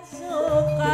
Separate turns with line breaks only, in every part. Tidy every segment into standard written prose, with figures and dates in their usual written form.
Suka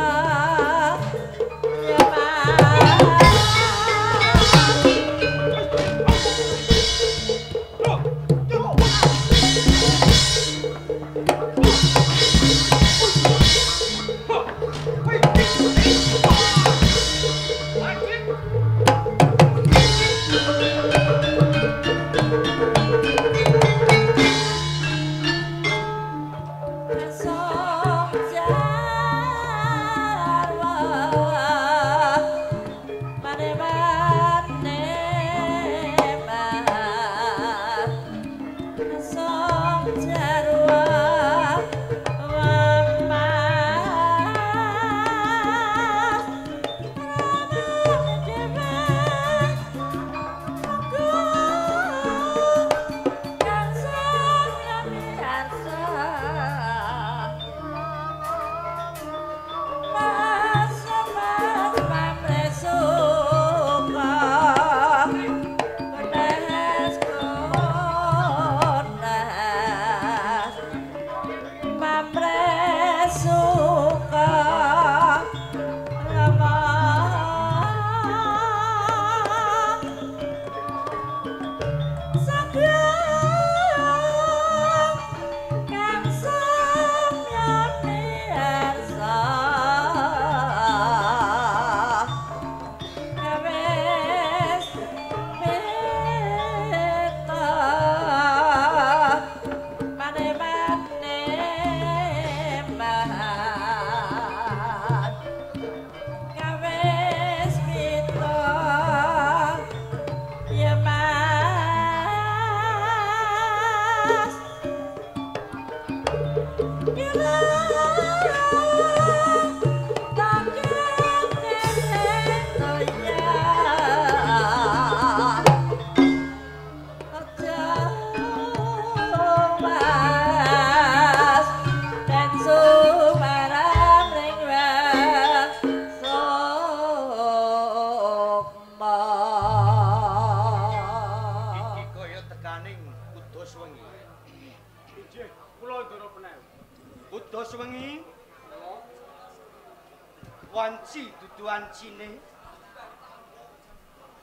Wanci dudu wancine.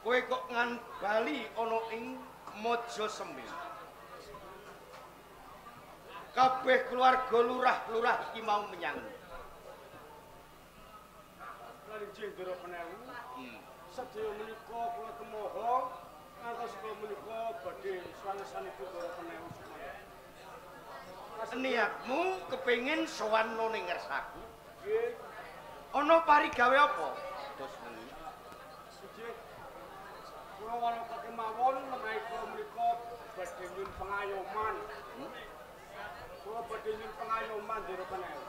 Kowe kok ngan bali ana ing Mojosemi. Kabeh keluarga lurah-lurah iki mau menyang.
Injih Ndara Penewu. Sedaya menika kula temoho ngantos kula menika badhe swangesanipun Ndara Penewu sumangga.
Niatmu kepengin sowan ning ngersaku?
Nggih.
Ana parigawe apa? Dos wengi.
Injih. Kula wanita kemawon menawi kula menika badhe nyuwun pengayoman. Kula badhe nyuwun pengayoman Ndara Penewu.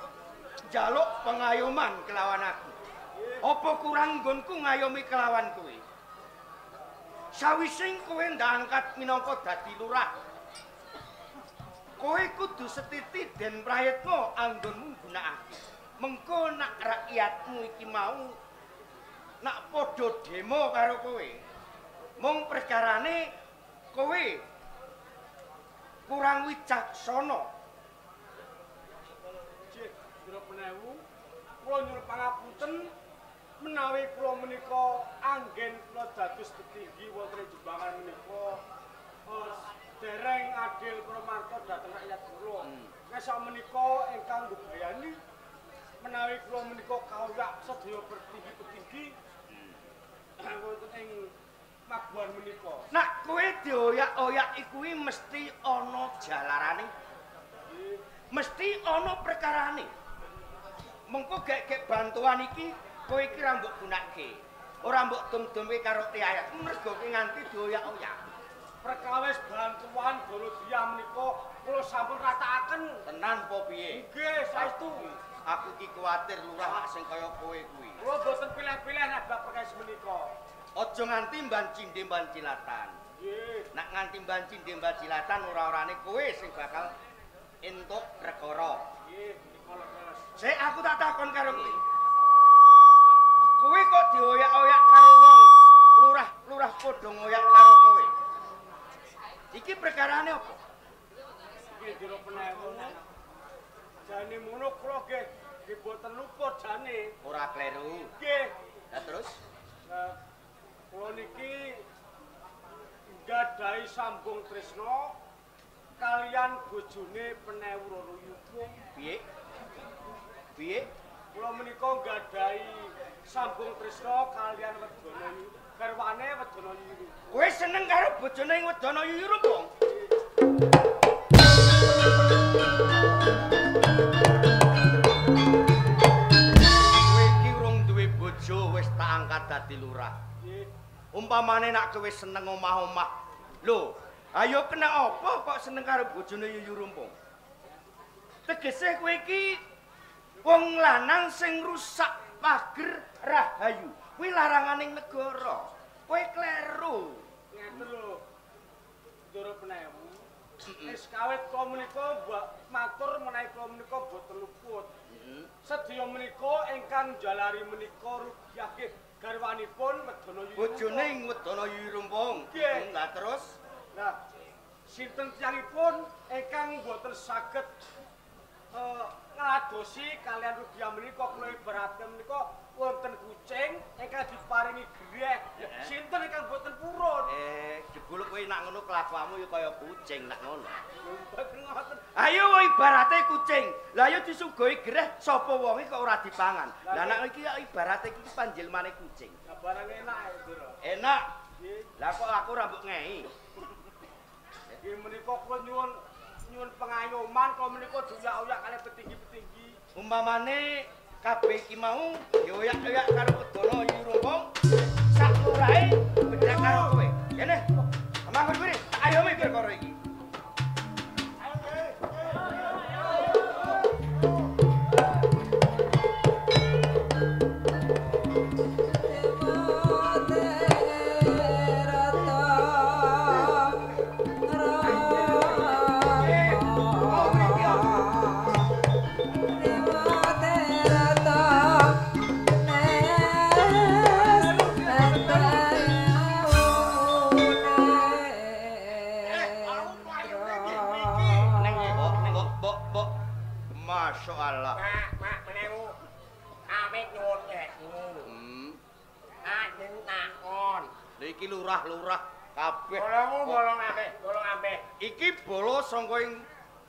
Njaluk pengayoman kelawan aku. Apa kurang nggonku ngayomi kelawan kowe? Sawise kowe ndangkat minangka dadi lurah, kowe kudu setiti den prayitna anggonmu nggunakake. Mengko nak rakyatmu iki mau nak padha demo karo kowe, mung perkarane kowe kurang wicaksana.
Injih, Ndara Penewu, kula nyuwun pangapunten menawi kula menika anggen kula dados petinggi wonten ing Jembangan menika dereng adil pramarta dhateng rakyat kula. Ngesok menika ingkang mbebayani menawi kula menika kawak sedaya petinggi-petinggi wonten ing Maguwan menika.
Nak kowe dioyak-oyak kuwi mesti ana jalarane. Mesti ana perkarane. Mengko gek-gek bantuan iki kowe iki ra mbok gunake. Ora mbok dum-dumke karo tiyayatmu mergo kowe nganti dioyak-oyak.
Perkawis bantuan Golodia menika kula sampun ratakaken.
Tenan apa piye?
Nggih, saestu.
Aku iki kuwatir lurah sing kaya kowe kuwi.
Kula boten pilih-pilih nek bab perkawis menika.
Aja nganti mbancinde mbancilatan.
Nggih.
Nek nganti mbancinde mbancilatan ora-orane kowe sing bakal entuk perkara.
Nggih, menika leres.
Sik aku tak takon karo kowe. Kowe kok dioyak-oyak karo wong lurah-lurah padha ngoyak karo kowe. Iki perkarane apa?
Iki Ndara Penewu. Jane mono kula nggih Nggih boten luput jane.
Ora kleru.
Nggih.
Lah terus?
Kula niki nggadahi sambung tresna kalian bojone Penewu Roro Yupung.
Piye? Piye?
Kula menika nggadahi sambung tresna kalian Wedana garwane Wedana Yuyu.
Kowe seneng karo bojone ing Wedana Yuyu Rumpung? Kowe iki urung duwe bojo wis tak angkat dadi lurah. Umpamane nek kowe seneng omah-omah. Lho, ayo kena apa kok seneng karo bojone Yuyu Rumpung? Tegese kowe iki wong lanang sing rusak pager rahayu. Kuwi laranganing negara. Kowe kleru.
Ngeten lho. Ndoro Penewu. Wis kawit kula menika matur menawi kula menika boten luput. Sedaya menika ingkang njalari menika rugyah nggih garwanipun Wedana Yuyu.
Bojone ing Wedana Yuyu Rumpung. Lah terus?
Lah sinten tiyangipun ingkang boten saged ngladosi kalian rugyah menika kula ibaratke menika wonten kucing ingkang diparingi greh. Sinten ingkang boten purun?
Jebul kowe nak ngono kelakuanmu ya kaya kucing nak ngono.
Mboten ngoten.
Ayo ibarate kucing. Lah ayo disuguhi greh sapa wonge kok ora dipangan. Lah nak iki ibarate iki panjilmane kucing.
Lah barang enak Ndoro.
Enak. Lah kok aku ora mbok ngei.
Nggih menika kula nyuwun pengayoman kula menika diuyak-uyak kalih petinggi-petinggi.
Umpamane kabeh iki mau dioyak-oyak karo Wedana Yuyu Rumpung, sak lurahe bedhek karo kowe. Kene. Manggon kuwi, tak ayomi perkara iki. Masyaallah.
Pak Penewu. Amit nyuwun ewu. Ajeng takon.
Lha iki lurah-lurah kabeh.
Bolongmu bolong ambeh, bolong ambeh.
Iki bolo sangka ing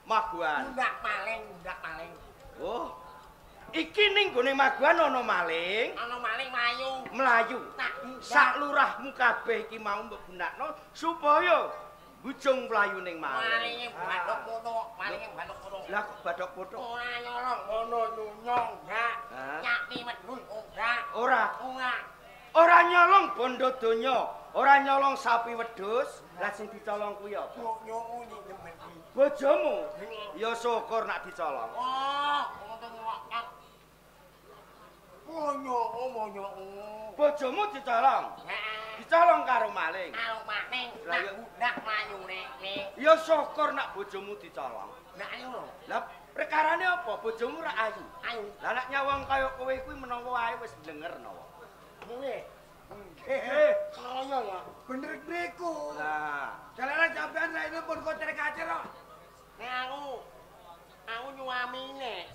Maguan.
Ndak maling, ndak maling.
Oh. Iki ning gone Maguan ana maling.
Ana maling mlayu.
Mlayu. Sak lurahmu kabeh iki mau mbok gunakno supaya bujung mlayu ning maling.
Malinge bathok foto, malinge bathok foto.
Lah kok bathok foto?
Ora nyolong ngono nyunyong, enggak. Nyapi wedhus ora.
Ora.
Ora.
Ora nyolong bondo donya, ora nyolong sapi wedhus. Lah sing dicolong kuwi apa?
Bojomu iki.
Bojomu? Ya syukur nak dicolong.
Oh, untung kok. Monyoku, monyoku.
Bojomu dicolong?
Heeh.
Dicolong karo maling.
Karo maling. Nak budak mlayu nek.
Ya syukur nak bojomu dicolong.
Nak ayu lho.
Lah perkarane apa? Bojomu ra ayu.
Ayu.
Lah nek nyawang kaya kowe kuwi menawa wae wis blenger nawa.
Nggih. Nggih. Kaya ya.
Bener mriku.
Lah,
jalaran sampean raine pun kocer-kacer kok.
Nek aku nyuamine.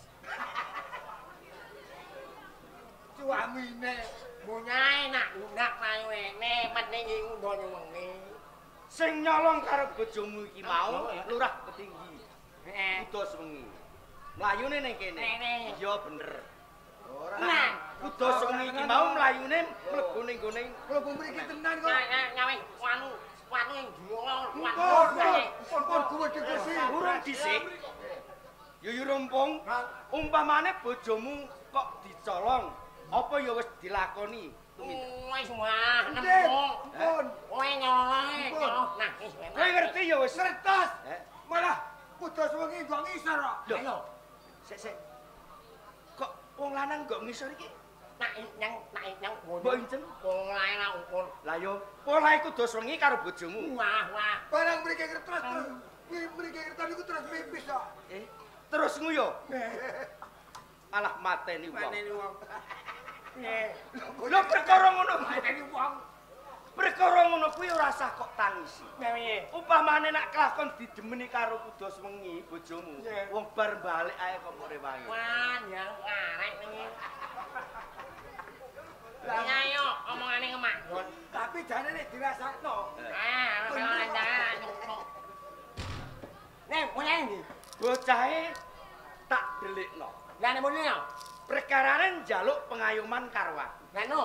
Suamine
munyae nak undak mlayu ene penting iki undone wengi.
Sing nyolong karo bojomu iki mau lurah petinggi.
Heeh.
Kudos wengi. Mlayune ning kene. Iya bener.
Ora.
Kudos wengi iki mau mlayune mlebu ning gone.
Mlebu mriki tenan kok.
Nyawe wanu wanu ing dhuwur.
Pun kuwi dikesi.
Urung dhisik. Yuyu Rumpung, umpamane bojomu kok dicolong, apa ya wis dilakoni?
Wis wah, nemu.
Pun.
Kowe nyolong, nyolong. Nah, wis.
Kowe ngerti ya wis.
Ngertos. Malah kudos wengi kok ngisor kok.
Lho. Sik sik. Kok wong lanang kok ngisor iki?
Nak nyang, nak nyang.
Mbok incen
wong lanang ukur.
Lah yo, polahe kudos wengi karo bojomu.
Wah, wah.
Barang mriki ngertos terus. Mriki ngertos niku terus pipis kok.
Terus nguyo. Alah mateni wong.
Mateni wong.
Lho perkara ngono
mateni wong.
Perkara ngono kuwi ora sah kok tangisi.
Piye?
Upamane nak kelakon didemeni karo Kudos Wengi bojomu, wong bar balik ae kok mbok rewangi.
Wah, ya arek wingi. Lah ayo omongane ngemak.
Tapi jane nek dirasakno.
Ah, ora. Nek mulai ndi?
Bocahe tak delikno.
Lah nek muni yo.
Perkarane njaluk pengayoman karo aku.
Lah no.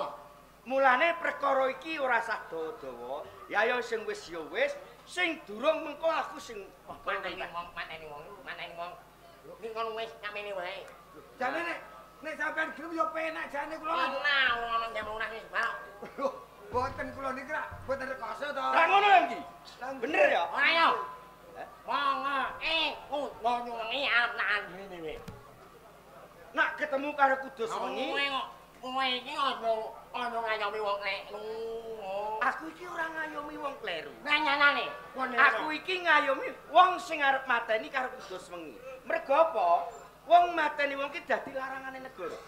Mulane perkara iki ora sah dawa-dawa. Ya ya sing wis ya wis, sing durung mengko aku sing
mateni wong, mateni wong, mateni wong. Nek kono wis nyamene wae.
Jane nek sampean gelem ya penak jane kula.
Ora ngono jam 12 wis barok.
Lho, mboten kula niki rak mboten rekoso to.
Ora ngono lho iki. Bener ya?
Ora yo. Wong kudu nyuwengi arep nak andine dhewe.
Nak ketemu karo Kudus Wengi.
Kowe iki aja ngayomi wong kleru.
Aku iki ora ngayomi wong kleru.
Nanyane.
Aku iki ngayomi wong sing arep mateni karo Kudus Wengi. Mergo apa? Wong mateni wong ki dadi larangane negara.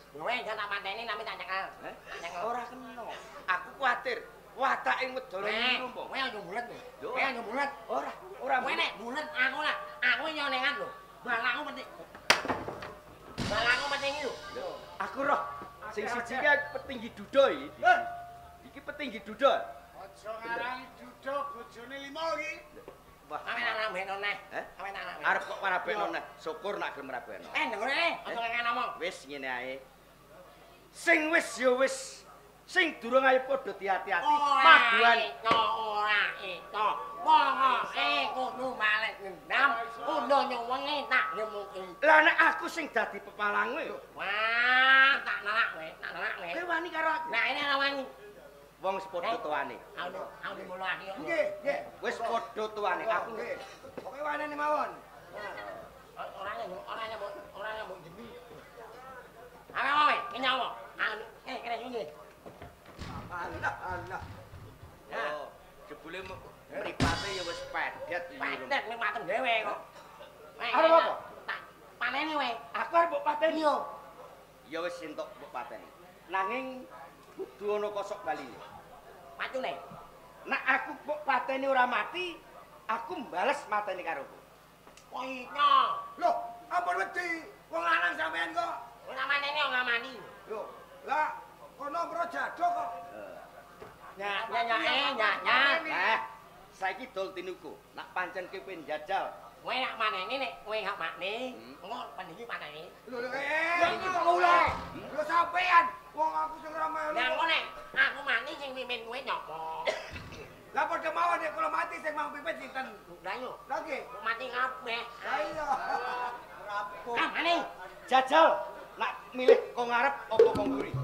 Kowe jan tak mateni nami tak nyekel.
Ora kena. Aku kuwatir watake wedara nyumpa.
Kowe aja bulet. Kowe aja bulet.
Ora, ora
kowe nek bulet aku lah. Aku nyonengan lho. Balakku penting. Balakku penting lho.
Aku roh sing siji ki petinggi duda iki. Iki petinggi duda.
Aja ngarani duda bojone limo iki.
Wah,
awe nak rambeno neh. Awe nak rambeno.
Arep kok rabeno neh. Syukur nak gelem rabeno.
Ndengure, aja ngengen ngomong.
Wis ngene ae. Sing wis ya wis. Sing durung ayo padha diati-ati. Maguan
ora itu. Pokoke kudu balik dendam, kudu nyuwengi tak nyemuki.
Lah nek aku sing dadi pepalange.
Wah, tak nolak kowe, tak nolak kowe.
Kowe wani karo aku?
Nah, ini ora wani.
Wong wis padha tuane.
Aku mulo aku.
Nggih, nggih.
Wis padha tuane aku.
Nggih. Pokoke wanene mawon.
Ora nyambut, ora nyambut jemi. Ayo kowe, nyawa. Kene iki.
Alah, alah.
Oh, jebule mripate ya wis pedet iki.
Pedet ning matem dhewe kok.
Arep apa?
Tak paneni kowe.
Aku arep mbok pateni yo. Ya wis entuk mbok pateni. Nanging kudu ana kosok baline.
Pacune.
Nek aku mbok pateni ora mati, aku mbales mateni karo kowe.
Kok iya.
Lho, ampun wedi. Wong lanang sampean kok.
Ora mateni ora mati.
Lho, lah kono mro jaduk kok.
Ya, ya, ya, ya, ya.
Nah, saiki dol tinuku. Nak pancen kowe njajal.
Kowe nak maneni nek kowe gak makne, engko pendiki pateni.
Lho, lho, iki kok ula. Lho sampean, wong aku sing ora melu.
Lah engko nek aku mati sing mimpin kowe nyapa?
Lah padha mawon nek kula mati sing mang pimpin sinten?
Lah yo.
Lah nggih.
Mati kabeh.
Lah iya. Rampung.
Kamane?
Jajal, nak milih kok ngarep apa kok mburi?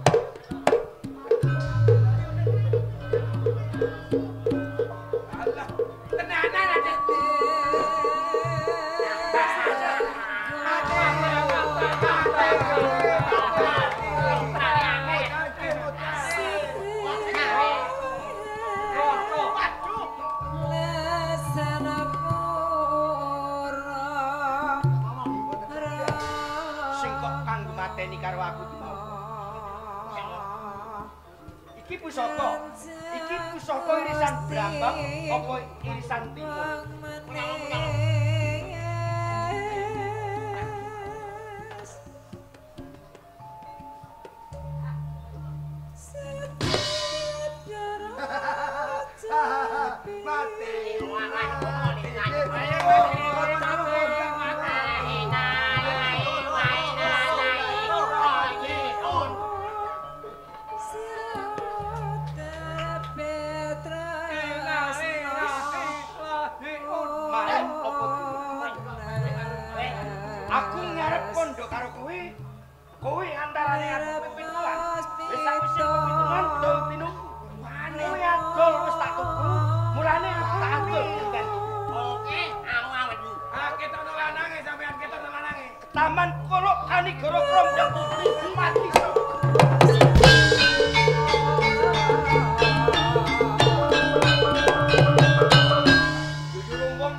Alah, tenanan aja.
Sing kok kanggo mateni karo aku iki mau. Iki pusaka. Iki pusaka irisan Brambang apa irisan Timun?
Mati.
Aku ngarep pondok karo kowe. Kowe antarane aku pipituan. Wis sawise pipituan dol tinuku. Kowe adol wis tak tuku. Mulane aku tak adol.
Oke, aku awet iki.
Ah, ketokno lanange sampean ketokno lanange.
Taman Kolok Kanigoro Kromyok mati. Jujur wong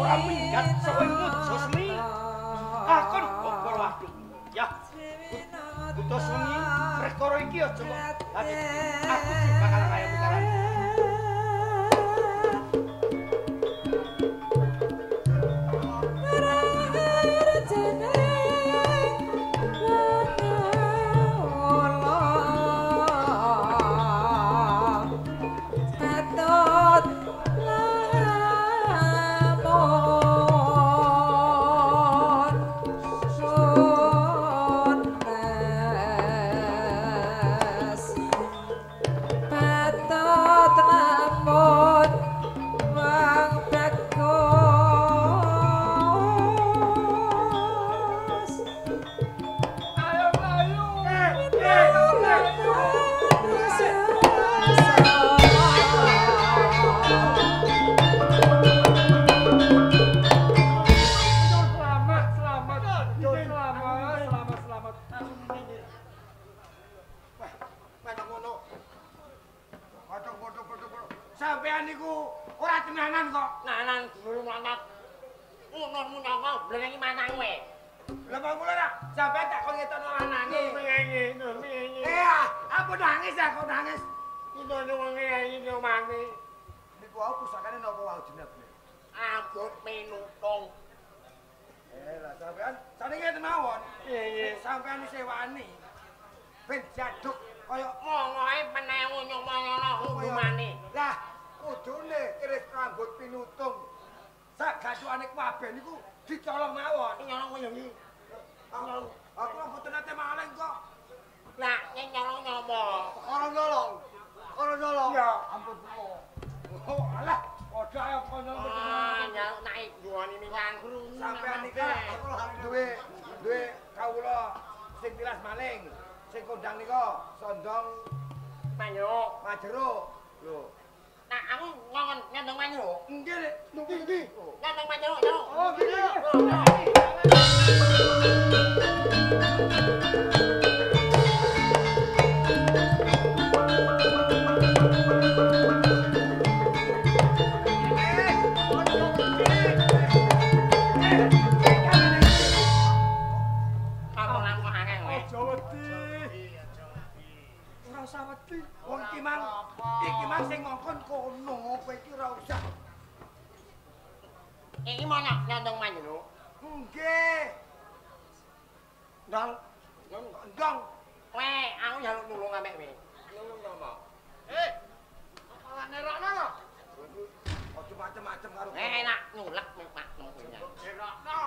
ora minggat saka Mujosmi. Akon bobor waduk. Ya. Kutosmi Perkara iki aja kok. Aku sing bakal ngayomi kalian. Sampean niku ora tenanan kok.
Tenanan guru manat. Ngono kok blengi manang kowe.
Lah kok kula ra sampean tak kon ngetokno lanange.
Nurmi.
Eh, aku nangis aku nangis.
Ngono wengi iki omane.
Niku wau pusakane napa wau jenenge?
Rambut pinutung.
Eh lah sampean saniki ngeten mawon.
Iya.
Sampean isih wani. Ben jaduk kaya
mongoe penewu nyomono hukumane.
Lah kudune keris rambut pinutung. Sak gathukane kabeh niku dicolong mawon.
Nyolong kowe iki.
Aku mboten nate maling kok.
Lah nyolong nyopo?
Ora nyolong. Ora nyolong.
Ya ampun kok. Oh alah padha ayo kok nyolong.
Ah nyaluk naik duwani niku.
Sampean niki aku duwe kawula sing tilas maling. Sing kondang nika sondong
manjeruk.
Manjeruk. Lho.
Nah, aku ngongon nyandong manjeruk.
Nggih, nggih.
Nyandong manjeruk, nyandong.
Oh, nggih. Wong iki mang sing ngongkon kono, kowe iki ora usah.
Iki mono nyandong manjeruk.
Nggih.
Ndong,
ndong.
Kowe aku njaluk nulung ambek kowe.
Nulung napa?
Eh. Malah nerakno to.
Aja macem-macem karo.
Enak nyulek mek kowe.
Nerakno.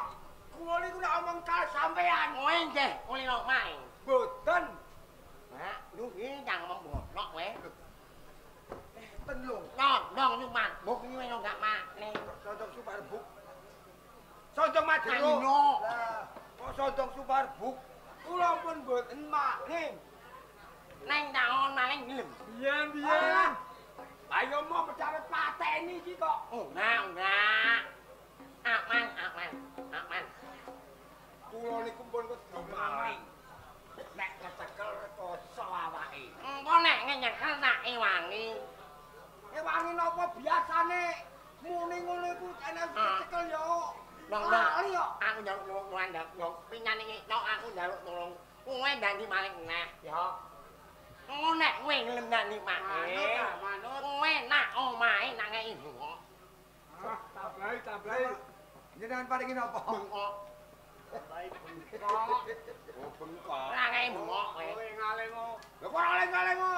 Kuwi niku nek omong kal sampean.
Kowe nggih, kulino mae.
Mboten.
Mak, lu iki kang ngomong kowe.
Ten lho.
Ndong nyuman, mbok iki wis enggak makne.
Sondong Suparbuk. Sondong Majeruk. Lah, kok sondong Suparbuk?
Kula pun mboten makne.
Neng taon maling gelem.
Biyen-biyen. Ayo mau pedhawe pateni iki kok.
Ora, ora. Aman, aman, aman.
Kula niku pun kudu maling. Nek kecekel rekoso awake.
Engko nek nyekel tak ewangi.
Ewangi napa biasane muni ngono iku enek kecekel ya.
Lali kok. Aku njaluk nulung ndak yo. Pinyane tok aku njaluk nulung. Kowe ndandi maling neh ya. Engko nek kowe gelem ndandi maling.
Manut.
Kowe nak omahe nak ngeki bungok.
Tambahi, tambahi.
Jenengan paringi napa?
Bungok.
Tambahi bengkok.
Oh, bengkok.
Ora ngeki bungok kowe.
Kowe ngalengo.
Lho kok ora ngalengo?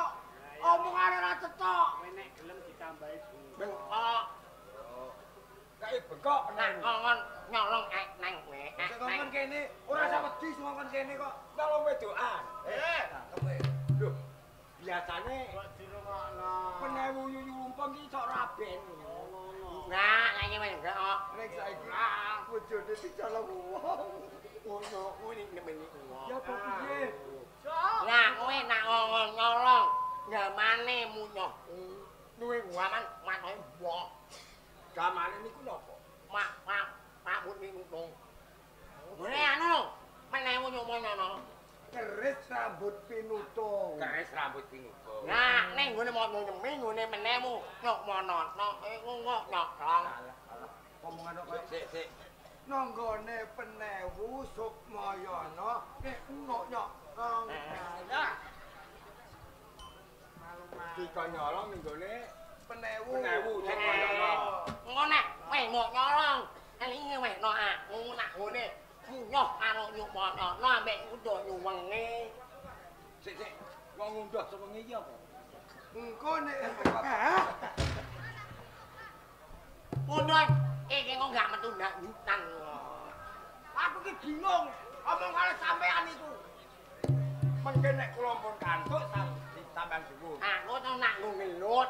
Omongane ora cetok.
Kowe nek gelem ditambahi
bengkok.
Kae bengkok
nak ngongon nyolong nang kowe.
Sing ngongkon kene ora usah wedi sing ngongkon kene kok. Nyolong wedokan. Eh, cangkem. Lho, biasane
kok dirungokno.
Penewu yuyu lumpung iki sok raben.
Ngono.
Nah, saiki wis enggak kok.
Nek saiki bojone dicolong wong.
Ngono kuwi nemeni wong.
Ya apa piye?
Lah kowe nak ngongon nyolong gamane munyoh. Duwe gaman matoke mbok.
Gamane niku napa?
Mak mak rambut pinutung. Ngene anu menewu nyomono.
Keris rambut pinutung. Keris rambut pinutung.
Nah, ning nggone mono nyemi nggone menewu nyokmono. Nok iku kok nyokong.
Omongan kok sik sik. Nanggone penewu Sukmayana nek nyok nyok. Lah, Dikon nyolong ning gone penewu. Penewu sing koyo.
Engko nek kowe mbok nyolong, elinge wehno aku nak ngene. Munyoh karo nyupono ambek udo nyuwenge.
Sik sik, wong ngunduh sewengi iki apa?
Engko nek
ngono iki kok gak metu ndak nyutang.
Aku ki bingung omong karo sampean iku.
Mengke nek kula pun kantuk sampean suwun.
Aku to nak ngelut.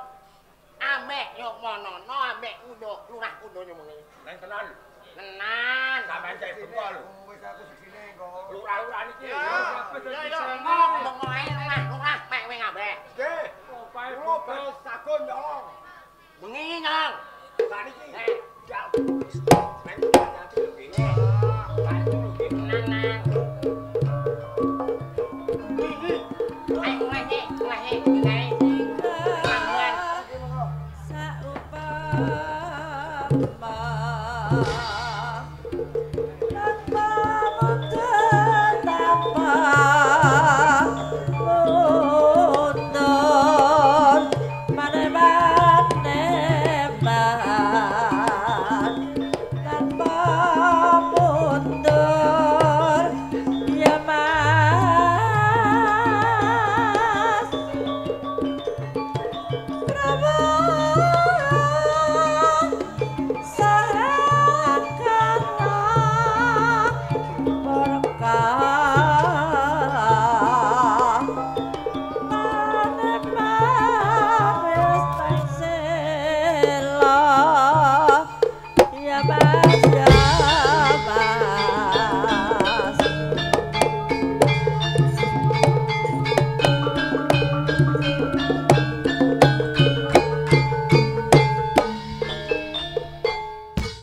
Ambek nyupono ambek udo lurah udo nyuwenge.
Neng tenan.
Tenan.
Sampeyan cek bengkok lho.
Wis aku sisine kok.
Lurah-lurah niki.
Ya ya. Ngomong ae lurah-lurah mek kowe ngambek.
Nggih. Kula badhe sagun nyolong.
Bengi nyolong.
Saniki.
Eh.
Ya.